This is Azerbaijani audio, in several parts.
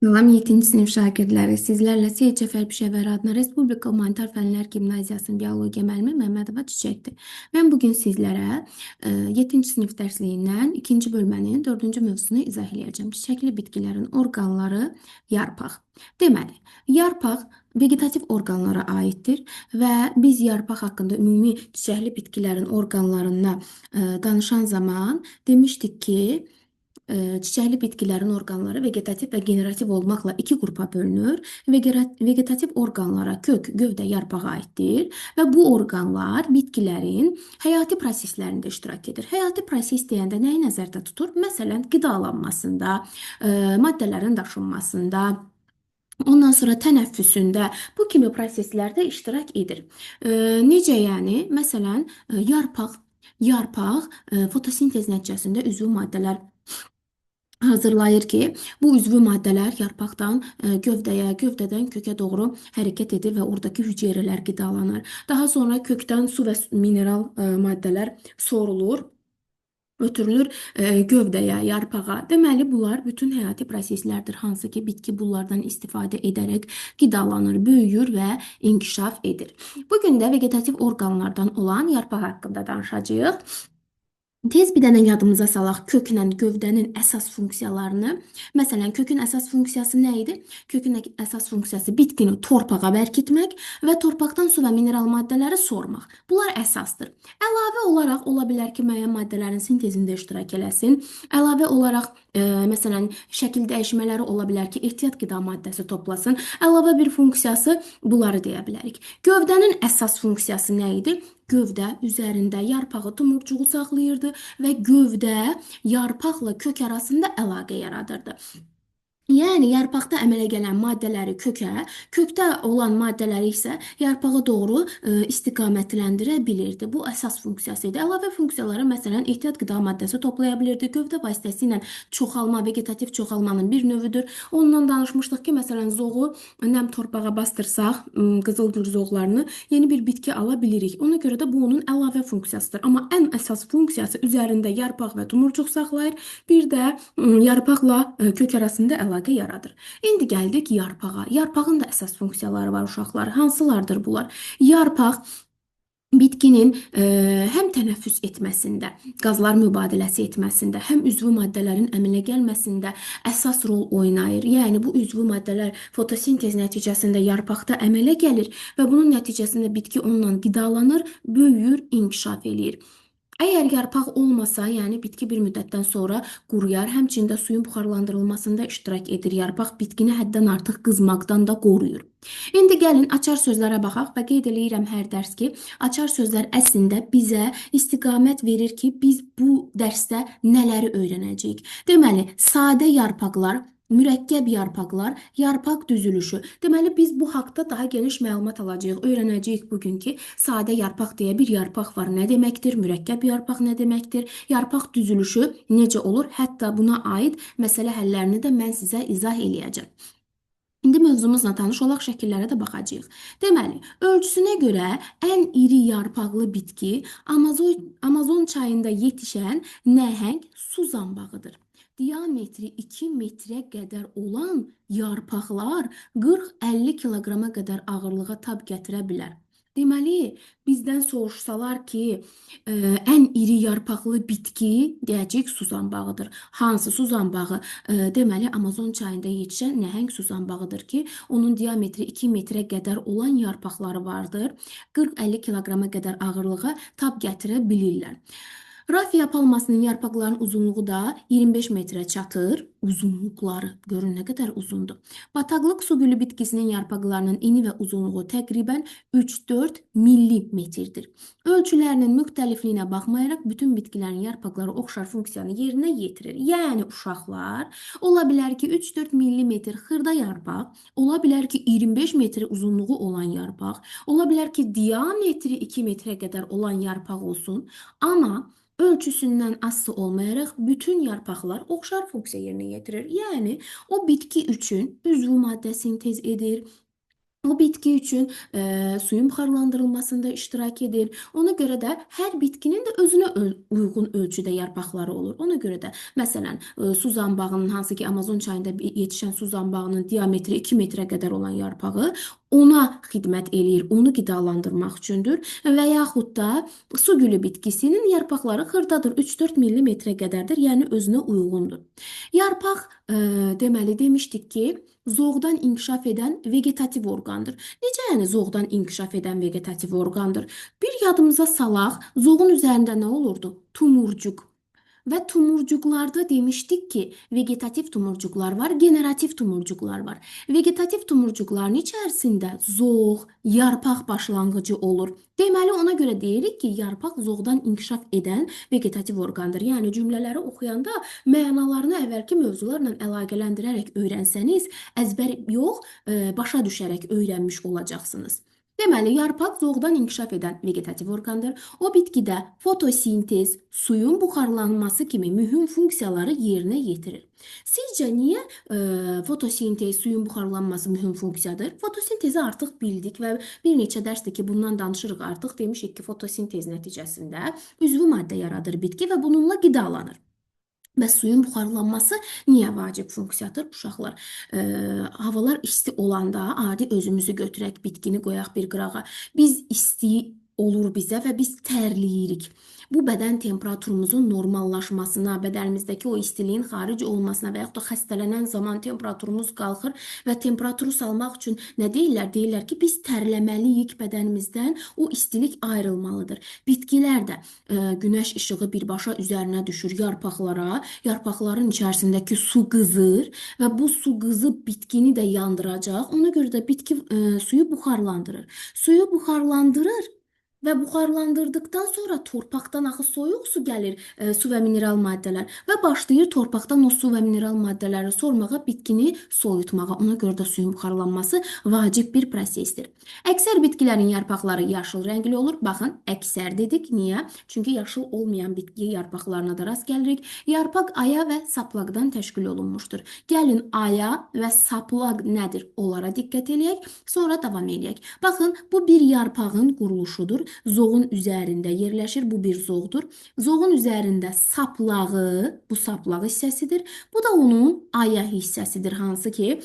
Salam 7-ci sinif şagirdləri, sizlərlə Seyid Cəfər Pişəvəri adına Respublika Humanitar Fənlər Gimnaziyasının biologiya müəllimi Məmmədova Çiçəkdir. Mən bugün sizlərə 7-ci sinif dərsliyindən 2-ci bölmənin 4-cü mövzusunu izah eləyəcəm. Çiçəkli bitkilərin orqanları yarpaq. Deməli, yarpaq vegetativ orqanlara aiddir və biz yarpaq haqqında ümumi çiçəkli bitkilərin orqanlarından danışan zaman demişdik ki, çiçəkli bitkilərin orqanları vegetativ və generativ olmaqla iki qrupa bölünür. Vegetativ orqanlara kök, gövdə, yarpağa aiddir və bu orqanlar bitkilərin həyati proseslərində iştirak edir. Həyati proses deyəndə nəyi nəzərdə tutur? Məsələn, qidalanmasında, maddələrin daşınmasında, ondan sonra tənəffüsündə bu kimi proseslərdə iştirak edir. Necə yəni? Məsələn, yarpaq fotosintez nəticəsində üzvü maddələr hazırlayır ki, bu üzvü maddələr yarpaqdan gövdəyə, gövdədən kökə doğru hərəkət edir və oradakı hüceyrələr qidalanır. Daha sonra kökdən su və mineral maddələr sorulur, ötürülür gövdəyə, yarpağa. Deməli, bunlar bütün həyati proseslərdir, hansı ki, bitki bunlardan istifadə edərək qidalanır, böyüyür və inkişaf edir. Bugün də vegetativ orqanlardan olan yarpaq haqqında danışacağıq. Tez bir dənə yadımıza salaq köklə gövdənin əsas funksiyalarını. Məsələn, kökün əsas funksiyası nə idi? Kökün əsas funksiyası bitkini torpağa bərkitmək və torpaqdan su və mineral maddələri sormaq. Bunlar əsasdır. Əlavə olaraq ola bilər ki, müəyyən maddələrin sintezində iştirak eləsin. Əlavə olaraq, məsələn, şəkil dəyişmələri ola bilər ki, ehtiyat qida maddəsi toplasın. Əlavə bir funksiyası bunları deyə bilərik. Gövdənin əsas funksiyası nə idi? Gövdə üzərində yarpağı, tumurcuğu saxlayırdı və gövdə yarpaqla kök arasında əlaqə yaradırdı. Yəni yarpaqda əmələ gələn maddələri kökə, kökdə olan maddələri isə yarpağa doğru istiqamətləndirə bilirdi. Bu əsas funksiyası idi. Əlavə funksiyalara məsələn ehtiyat qida maddəsi toplaya bilirdi. Gövdə vasitəsilə çoxalma, vegetativ çoxalmanın bir növüdür. Ondan danışmışdıq ki, məsələn zoğu nəm torpağa bastırsaq, qızılgül zoğlarını yeni bir bitki ala bilirik. Ona görə də bu onun əlavə funksiyasıdır. Amma ən əsas funksiyası üzərində yarpaq və tumurcuq saxlayır. Bir də yarpaqla kök arasında əlaqə yaradır. İndi gəldik yarpağa. Yarpağın da əsas funksiyaları var uşaqlar. Hansılardır bunlar? Yarpaq bitkinin həm tənəffüs etməsində, qazlar mübadiləsi etməsində, həm üzvü maddələrin əmələ gəlməsində əsas rol oynayır. Yəni bu üzvü maddələr fotosintez nəticəsində yarpaqda əmələ gəlir və bunun nəticəsində bitki onunla qidalanır, böyüyür, inkişaf eləyir. Əgər yarpaq olmasa, yəni bitki bir müddətdən sonra quruyar, həmçinin də suyun buxarlandırılmasında iştirak edir. Yarpaq bitkini həddən artıq qızmaqdan da qoruyur. İndi gəlin açar sözlərə baxaq və qeyd eləyirəm hər dərs ki, açar sözlər əslində bizə istiqamət verir ki, biz bu dərsdə nələri öyrənəcəyik. Deməli, sadə yarpaqlar, mürəkkəb yarpaqlar, yarpaq düzülüşü. Deməli, biz bu haqda daha geniş məlumat alacağıq, öyrənəcəyik bugün ki, sadə yarpaq deyə bir yarpaq var, nə deməkdir, mürəkkəb yarpaq nə deməkdir, yarpaq düzülüşü necə olur, hətta buna aid məsələ həllərini də mən sizə izah eləyəcəm. İndi mövzumuzla tanış olaq, şəkillərə də baxacağıq. Deməli, ölçüsünə görə ən iri yarpaqlı bitki Amazon çayında yetişən nəhəng su zambağıdır. Diametri 2 metrə qədər olan yarpaqlar 40-50 kiloqrama qədər ağırlığa tab gətirə bilər. Deməli, bizdən soruşsalar ki, ən iri yarpaqlı bitki deyəcəyik su zambağıdır. Hansı su zambağı? Deməli, Amazon çayında yetişən nəhəng su zambağıdır ki, onun diametri 2 metrə qədər olan yarpaqları vardır. 40-50 kiloqrama qədər ağırlığa tab gətirə bilirlər. Rafiya palmasının yarpaqlarının uzunluğu da 25 metrə çatır. Uzunluqları görün nə qədər uzundur. Bataqlıq su gülü bitkisinin yarpaqlarının eni və uzunluğu təqribən 3-4 millimetrdir. Ölçülərinin müxtəlifliyinə baxmayaraq bütün bitkilərin yarpaqları oxşar funksiyanı yerinə yetirir. Yəni uşaqlar, ola bilər ki 3-4 millimetr xırda yarpaq, ola bilər ki 25 metr uzunluğu olan yarpaq, ola bilər ki diametri 2 metrə qədər olan yarpaq olsun, amma ölçüsündən asılı olmayaraq bütün yarpaqlar oxşar funksiya yerinə yetirir. Yəni o bitki üçün üzvü maddə sintez edir, O bitki üçün suyun buxarlandırılmasında iştirak edir. Ona görə də hər bitkinin də özünə uyğun ölçüdə yarpaqları olur. Ona görə də məsələn, su zambağının, hansı ki Amazon çayında yetişən su zambağının diametri 2 metrə qədər olan yarpağı ona xidmət eləyir, onu qidalandırmaq üçündür. Və yaxud da su gülü bitkisinin yarpaqları xırdadır, 3-4 millimetrə qədərdir, yəni özünə uyğundur. Yarpaq, deməli demişdik ki, zoğdan inkişaf edən vegetativ orqandır. Necə yəni zoğdan inkişaf edən vegetativ orqandır? Bir yadımıza salaq, zoğun üzərində nə olurdu? Tumurcuq. Və tumurcuqlarda demişdik ki, vegetativ tumurcuqlar var, generativ tumurcuqlar var. Vegetativ tumurcuqların içərisində zoğ, yarpaq başlanğıcı olur. Deməli, ona görə deyirik ki, yarpaq zoğdan inkişaf edən vegetativ orqandır. Yəni, cümlələri oxuyanda mənalarını əvvəlki mövzularla əlaqələndirərək öyrənsəniz, əzbər yox, başa düşərək öyrənmiş olacaqsınız. Deməli, yarpaq zoğdan inkişaf edən vegetativ orqandır. O bitkidə fotosintez, suyun buxarlanması kimi mühüm funksiyaları yerinə yetirir. Sizcə niyə fotosintez, suyun buxarlanması mühüm funksiyadır? Fotosintezi artıq bildik və bir neçə dərsdir ki, bundan danışırıq artıq. Demişik ki, fotosintez nəticəsində üzvü maddə yaradır bitki və bununla qidalanır. Bəs suyun buxarlanması niyə vacib funksiyadır uşaqlar? Havalar isti olanda adi özümüzü götürək, bitkini qoyaq bir qırağa. Biz isti olur bizə və biz tərləyirik. Bu bədən temperaturumuzun normallaşmasına, bədənimizdəki o istiliyin xaric olmasına və yaxud da xəstələnən zaman temperaturumuz qalxır və temperaturu salmaq üçün nə deyirlər? Deyirlər ki, biz tərləməliyik, bədənimizdən o istilik ayrılmalıdır. Bitkilər də günəş işığı birbaşa üzərinə düşür yarpaqlara, yarpaqların içərisindəki su qızır və bu su qızıb bitkini də yandıracaq. Ona görə də bitki suyu buxarlandırır. Suyu buxarlandırır və buxarlandırdıqdan sonra torpaqdan axı soyuq su gəlir, su və mineral maddələr və başlayır torpaqdan o su və mineral maddələri sormağa, bitkini soyutmağa. Ona görə də suyun buxarlanması vacib bir prosesdir. Əksər bitkilərin yarpaqları yaşıl rəngli olur. Baxın, əksər dedik. Niyə? Çünki yaşıl olmayan bitki yarpaqlarına da rast gəlirik. Yarpaq aya və saplaqdan təşkil olunmuşdur. Gəlin aya və saplaq nədir? Onlara diqqət eləyək, sonra davam eləyək. Baxın, bu bir yarpağın quruluşudur. Zoğun üzərində yerləşir. Bu bir zoğdur. Zoğun üzərində saplağı, bu saplağı hissəsidir. Bu da onun aya hissəsidir, hansı ki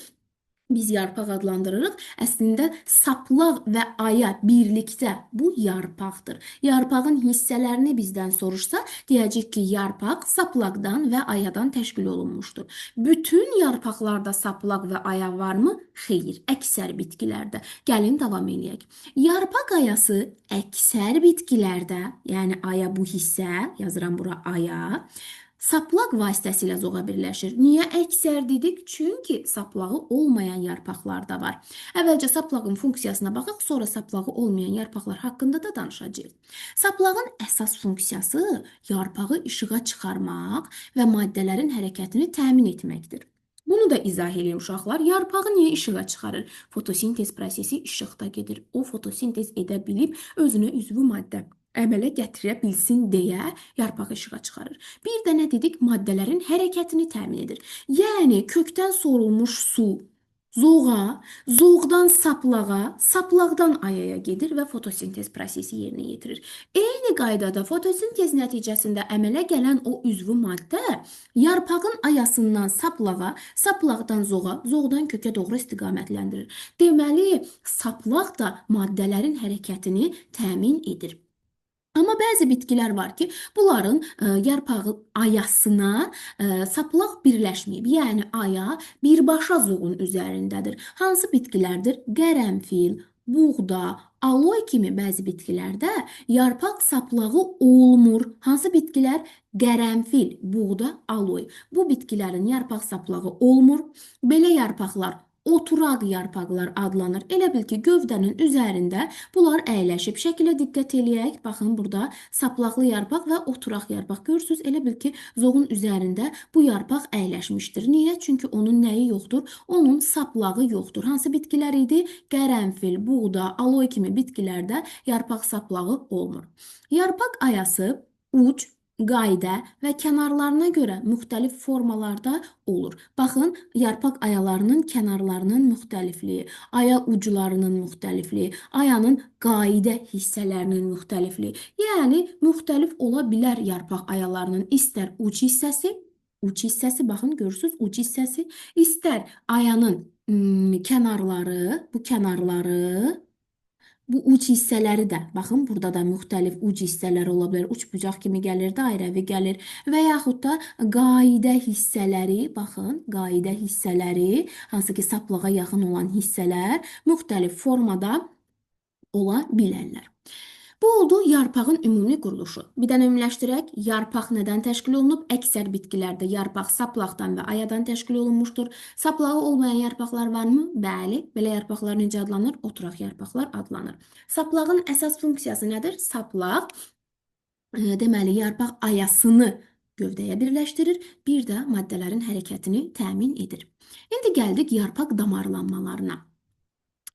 biz yarpaq adlandırırıq. Əslində saplaq və aya birlikdə bu yarpaqdır. Yarpağın hissələrini bizdən soruşsa, deyəcək ki, yarpaq saplaqdan və ayadan təşkil olunmuşdur. Bütün yarpaqlarda saplaq və aya varmı? Xeyr, əksər bitkilərdə. Gəlin davam eləyək. Yarpaq ayası əksər bitkilərdə, yəni aya bu hissə, yazıram bura aya, saplaq vasitəsilə zoğa birləşir. Niyə əksər dedik? Çünki saplağı olmayan yarpaqlar da var. Əvvəlcə saplağın funksiyasına baxaq, sonra saplağı olmayan yarpaqlar haqqında da danışacağıq. Saplağın əsas funksiyası yarpağı işığa çıxarmaq və maddələrin hərəkətini təmin etməkdir. Bunu da izah eləyim uşaqlar. Yarpağı niyə işığa çıxarır? Fotosintez prosesi işıqda gedir. O fotosintez edə bilib özünə üzvü maddə əmələ gətirə bilsin deyə yarpağı işığa çıxarır. Bir də nə dedik? Maddələrin hərəkətini təmin edir. Yəni kökdən sorulmuş su zoğa, zoğdan saplağa, saplaqdan ayaya gedir və fotosintez prosesi yerinə yetirir. Eyni qaydada fotosintez nəticəsində əmələ gələn o üzvü maddə yarpağın ayasından saplağa, saplaqdan zoğa, zoğdan kökə doğru istiqamətləndirir. Deməli, saplaq da maddələrin hərəkətini təmin edir. Amma bəzi bitkilər var ki, bunların yarpağı ayasına saplaq birləşməyib. Yəni aya birbaşa zoğun üzərindədir. Hansı bitkilərdir? Qərənfil, buğda, aloy kimi bəzi bitkilərdə yarpaq saplağı olmur. Hansı bitkilər? Qərənfil, buğda, aloy. Bu bitkilərin yarpaq saplağı olmur. Belə yarpaqlar oturaq yarpaqlar adlanır. Elə bil ki, gövdənin üzərində bunlar əyləşib. Şəkilə diqqət eləyək. Baxın, burada saplaqlı yarpaq və oturaq yarpaq. Görürsünüz, elə bil ki, zoğun üzərində bu yarpaq əyləşmişdir. Niyə? Çünki onun nəyi yoxdur? Onun saplağı yoxdur. Hansı bitkilər idi? Qərənfil, buğda, aloy kimi bitkilərdə yarpaq saplağı olmur. Yarpaq ayası uc, qayda və kənarlarına görə müxtəlif formalarda olur. Baxın, yarpaq ayalarının kənarlarının müxtəlifliyi, aya uclarının müxtəlifliyi, ayanın qayda hissələrinin müxtəlifliyi. Yəni, müxtəlif ola bilər yarpaq ayalarının istər uc hissəsi, baxın, görürsünüz, uc hissəsi, istər ayanın kənarları, bu kənarları, bu uc hissələri də, baxın, burada da müxtəlif uc hissələri ola bilər. Uc bucaq kimi gəlir, dairəvi gəlir və yaxud da qayda hissələri, baxın, qayda hissələri, hansı ki, saplağa yaxın olan hissələr müxtəlif formada ola bilərlər. Bu oldu yarpağın ümumi quruluşu. Bir dənə ümumiləşdirək. Yarpaq nədən təşkil olunub? Əksər bitkilərdə yarpaq saplaqdan və ayadan təşkil olunmuşdur. Saplağı olmayan yarpaqlar varmı? Bəli. Belə yarpaqlar necə adlanır? Oturaq yarpaqlar adlanır. Saplağın əsas funksiyası nədir? Saplaq, deməli, yarpaq ayasını gövdəyə birləşdirir, bir də maddələrin hərəkətini təmin edir. İndi gəldik yarpaq damarlanmalarına.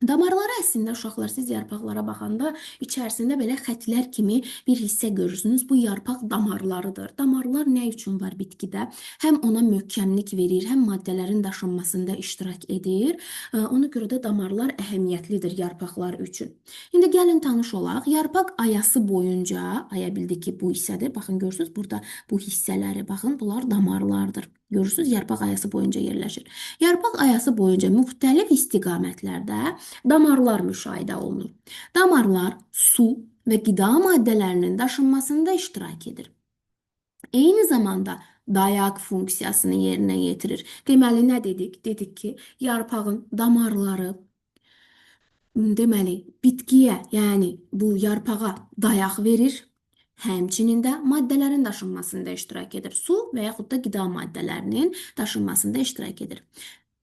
Damarları əslində uşaqlar, siz yarpaqlara baxanda içərisində belə xətlər kimi bir hissə görürsünüz. Bu yarpaq damarlarıdır. Damarlar nə üçün var bitkidə? Həm ona möhkəmlik verir, həm maddələrin daşınmasında iştirak edir. Ona görə də damarlar əhəmiyyətlidir yarpaqlar üçün. İndi gəlin tanış olaq. Yarpaq ayası boyunca, aya bildik ki, bu hissədir. Baxın, görürsünüz, burada bu hissələri, baxın, bunlar damarlardır. Görürsünüz, yarpaq ayası boyunca yerləşir. Yarpaq ayası boyunca müxtəlif istiqamətlərdə damarlar müşahidə olunur. Damarlar su və qida maddələrinin daşınmasında iştirak edir. Eyni zamanda dayaq funksiyasını yerinə yetirir. Deməli, nə dedik? Dedik ki, yarpağın damarları, deməli, bitkiyə, yəni bu yarpağa dayaq verir. Həmçinin də maddələrin daşınmasında iştirak edir. Su və yaxud da qida maddələrinin daşınmasında iştirak edir.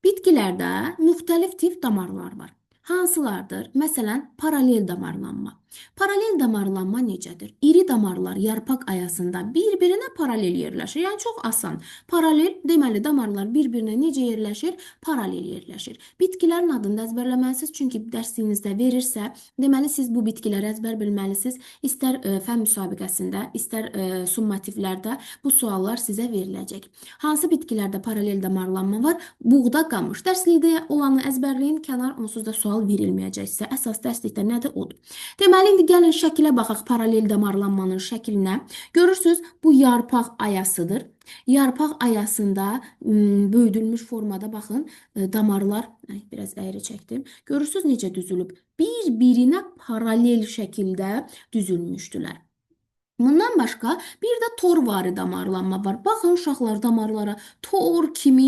Bitkilərdə müxtəlif tip damarlar var. Hansılardır? Məsələn, paralel damarlanma. Paralel damarlanma necədir? İri damarlar yarpaq ayasında bir-birinə paralel yerləşir. Yəni, çox asan. Paralel, deməli, damarlar bir-birinə necə yerləşir? Paralel yerləşir. Bitkilərin adını da əzbərləməlisiniz. Çünki dərsliyinizdə verirsə, deməli, siz bu bitkiləri əzbər bilməlisiniz. İstər fən müsabiqəsində, istər summativlərdə bu suallar sizə veriləcək. Hansı bitkilərdə paralel damarlanma var? Buğda, qamış. Dərslikdə olanı əzbərləyin, kənar, onsuz da sual verilməyəcək sizə. Əsas dərslikdə nədir? Odur. Deməli, indi gəlin şəkilə baxaq, paralel damarlanmanın şəklinə. Görürsünüz, bu yarpaq ayasıdır. Yarpaq ayasında böyüdülmüş formada baxın, damarlar, ay, biraz əyri çəkdim. Görürsünüz necə düzülüb? Bir-birinə paralel şəkildə düzülmüşdülər. Bundan başqa bir də torvari damarlanma var. Baxın uşaqlar damarlara tor kimi